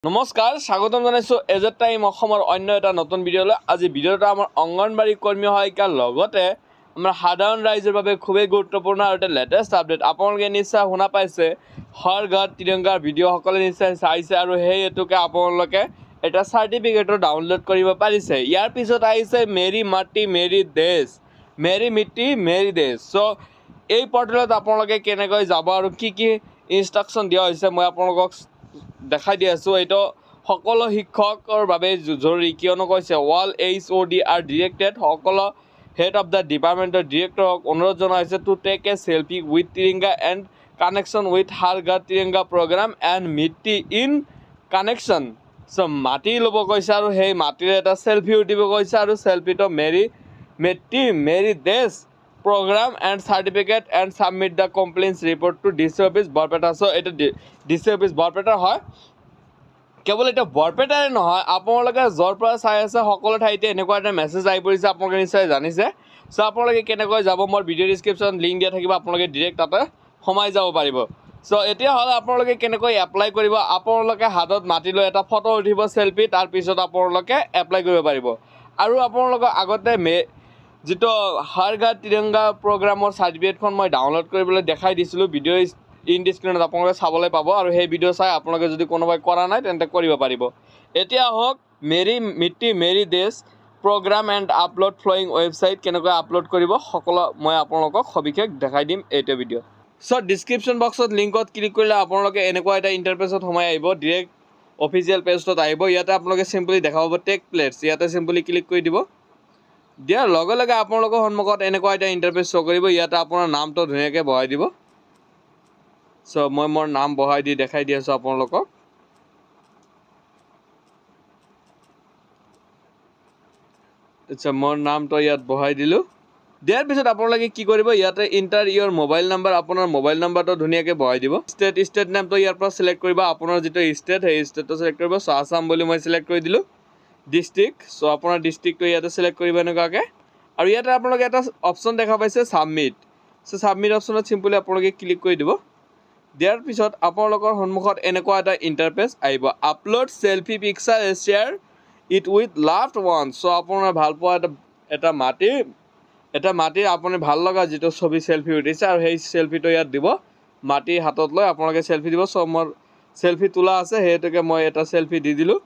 নমস্কাৰ, স্বাগতম জনাইছোঁ এজ এ টাইম অসমৰ অন্য এটা নতুন ভিডিঅ'লৈ। আজি ভিডিঅ'টো আমাৰ অংগনবাড়ী কৰ্মী সহায়িকাৰ লগতে আমাৰ সাধাৰণ ৰাইজৰ বাবে খুবেই গুৰুত্বপূৰ্ণ আৰু এটা লেটেষ্ট আপডেট। আপোনালোকে নিশ্চয় শুনা পাইছে, হৰ ঘৰ তিৰংগাৰ ভিডিঅ' সকলোৱে নিশ্চয় চাইছে আৰু সেই হেতুকে আপোনালোকে এটা চাৰ্টিফিকেটো ডাউনলোড কৰিব পাৰিছে। ইয়াৰ পিছত আহিছে মেৰী মাটি মেৰী দেশ, মেৰী মিট্টি মেৰী দেশ। চ' এই পৰ্টেলত আপোনালোকে কেনেকৈ যাব আৰু কি কি ইনষ্ট্ৰাকশ্যন দিয়া হৈছে, মই আপোনালোকক দেখাই দি আছোঁ। এইটো সকলো শিক্ষকৰ বাবে জৰুৰী, কিয়নো কৈছে all HOD are directed, সকলো হেড অফ the ডিপাৰ্টমেণ্টৰ ডিৰেক্টৰক অনুৰোধ জনোৱা হৈছে, to take a selfie with Tiranga and connection with Har Ghar Tiranga programme and mitti in connection. So মাটি ল'ব কৈছে আৰু সেই মাটিৰে এটা চেলফি উঠিব কৈছে আৰু চেলফিটো Meri Mitti Meri Desh programme and certificate and submit the compliance report to DC office, Barpeta. So এইটো ডি চি অফিচ বৰপেটাৰ হয়। কেৱল এতিয়া বৰপেটাৰে নহয়, আপোনালোকে য'ৰ পৰা চাই আছে সকলো ঠাইতে এনেকুৱা এটা মেছেজ আহি পৰিছে, আপোনালোকে নিশ্চয় জানিছে। চ' আপোনালোকে কেনেকৈ যাব, মোৰ ভিডিঅ' ডিছক্ৰিপশ্যন লিংক দিয়া থাকিব, আপোনালোকে ডিৰেক্ট তাতে সোমাই যাব পাৰিব। চ' এতিয়া হ'লে আপোনালোকে কেনেকৈ এপ্লাই কৰিব? আপোনালোকে হাতত মাটি লৈ এটা ফটো উঠিব, চেলফি, তাৰপিছত আপোনালোকে এপ্লাই কৰিব পাৰিব। আৰু আপোনালোকৰ আগতে যিটো হৰ ঘৰ তিৰংগা প্ৰগ্ৰামৰ চাৰ্টিফিকেটখন মই ডাউনলোড কৰিবলৈ দেখাই দিছিলোঁ, ভিডিঅ' ইন স্ক্ৰীণত আপোনালোকে চাবলৈ পাব আৰু সেই ভিডিঅ' চাই আপোনালোকে যদি কোনোবাই কৰা নাই তেন্তে কৰিব পাৰিব। এতিয়া আহক Meri Mitti Meri Desh programme and upload following website, কেনেকৈ আপলোড কৰিব সকলো মই আপোনালোকক সবিশেষ দেখাই দিম এইটো ভিডিঅ'। চ' ডিছক্ৰিপশ্যন বক্সত লিংকত ক্লিক কৰিলে আপোনালোকে এনেকুৱা এটা ইণ্টাৰফেচত সোমাই আহিব, ডিৰেক্ট অফিচিয়েল পেজটোত আহিব। ইয়াতে আপোনালোকে চিম্পলি দেখা পাব টেক প্লেটছ, ইয়াতে চিম্পলি ক্লিক কৰি দিব। দিয়াৰ লগে লগে আপোনালোকৰ সন্মুখত এনেকুৱা এটা ইণ্টাৰফেচ শ্ব' কৰিব। ইয়াতে আপোনাৰ নামটো ধুনীয়াকৈ বহাই দিব। চ' মই মোৰ নাম বহাই দি দেখাই দি আছোঁ আপোনালোকক। আচ্ছা, মোৰ নামটো ইয়াত বহাই দিলোঁ। দিয়াৰ পিছত আপোনালোকে কি কৰিব? ইয়াতে ইণ্টাৰ ইয়ৰ মোবাইল নাম্বাৰ, আপোনাৰ মোবাইল নাম্বাৰটো ধুনীয়াকৈ বহাই দিব। ষ্টেট নেমটো ইয়াৰ পৰা চিলেক্ট কৰিব, আপোনাৰ যিটো ষ্টেট সেই ষ্টেটটো চিলেক্ট কৰিব। চ' আছাম বুলি মই চিলেক্ট কৰি দিলোঁ। ডিষ্ট্ৰিক্ট, চ' আপোনাৰ ডিষ্ট্ৰিক্টটো ইয়াতে চিলেক্ট কৰিব এনেকুৱাকৈ। আৰু ইয়াতে আপোনালোকে এটা অপশ্যন দেখা পাইছে ছাবমিট। চ' ছাবমিট অপশ্যনত চিম্পলি আপোনালোকে ক্লিক কৰি দিব। দিয়াৰ পিছত আপোনালোকৰ সন্মুখত এনেকুৱা এটা ইণ্টাৰফেচ আহিব, upload selfie picture, share it with loved one. So আপোনাৰ ভাল পোৱা এটা মাটিৰ আপুনি ভাল লগা যিটো ছবি চেলফি উঠিছে আৰু সেই চেলফিটো ইয়াত দিব। মাটি হাতত লৈ আপোনালোকে চেলফি দিব। চ' মোৰ চেলফি তোলা আছে, সেইটোকে মই এটা চেলফি দি দিলোঁ।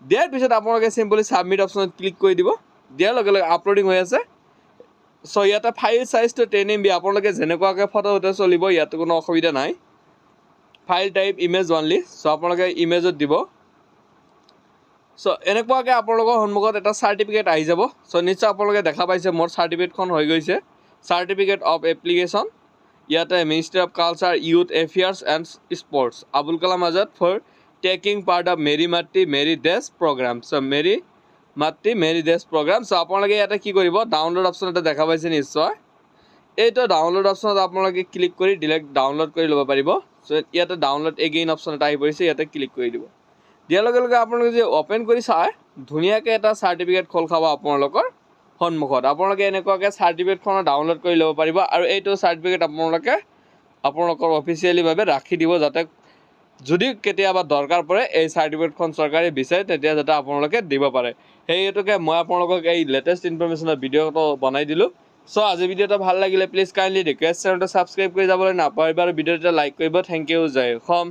দিয়াৰ পিছত আপোনালোকে চিম্পলি ছাবমিট অপশ্যনত ক্লিক কৰি দিব। দিয়াৰ লগে লগে আপলোডিং হৈ আছে। চ' ইয়াতে ফাইল চাইজটো 10 MB, আপোনালোকে যেনেকুৱাকৈ ফটো উঠে চলিব, ইয়াতো কোনো অসুবিধা নাই। File type image only, so আপোনালোকে ইমেজত দিব। চ' এনেকুৱাকৈ আপোনালোকৰ সন্মুখত এটা চাৰ্টিফিকেট আহি যাব। চ' নিশ্চয় আপোনালোকে দেখা পাইছে, মোৰ চাৰ্টিফিকেটখন হৈ গৈছে, চাৰ্টিফিকেট অফ এপ্লিকেশ্যন। ইয়াতে Ministry of Culture, Youth Affairs and Sports, Abul Kalam Azad, for taking part of Meri Matti Meri Desh programme. So Meri Matti Meri Desh programme. So আপোনালোকে ইয়াতে কি কৰিব? ডাউনলোড অপশ্যন এটা দেখা পাইছে নিশ্চয়। এইটো ডাউনলোড অপশ্যনত আপোনালোকে ক্লিক কৰি ডিৰেক্ট ডাউনলোড কৰি ল'ব পাৰিব। চ' ইয়াতে ডাউনলোড এগেইন অপশ্যন এটা আহি পৰিছে, ইয়াতে ক্লিক কৰি দিব। দিয়াৰ লগে লগে আপোনালোকে যদি অ'পেন কৰি চায়, ধুনীয়াকৈ এটা চাৰ্টিফিকেট খোল খাব আপোনালোকৰ সন্মুখত। আপোনালোকে এনেকুৱাকৈ চাৰ্টিফিকেটখনো ডাউনলোড কৰি ল'ব পাৰিব আৰু এইটো চাৰ্টিফিকেট আপোনালোকে আপোনালোকৰ অফিচিয়েলিভাৱে ৰাখি দিব, যাতে যদি কেতিয়াবা দৰকাৰ পৰে, এই চাৰ্টিফিকেটখন চৰকাৰে বিচাৰে, তেতিয়া যাতে আপোনালোকে দিব পাৰে। সেই হেতুকে মই আপোনালোকক এই লেটেষ্ট ইনফৰমেশ্যনৰ ভিডিঅ'টো বনাই দিলোঁ। চ' আজি ভিডিঅ'টো ভাল লাগিলে প্লিজ কাইণ্ডলি ৰিকুৱেষ্ট, চেনেলটো ছাবস্ক্ৰাইব কৰি যাবলৈ নাপাহৰিব আৰু ভিডিঅ'টো লাইক কৰিব। Thank U, Jay Assam.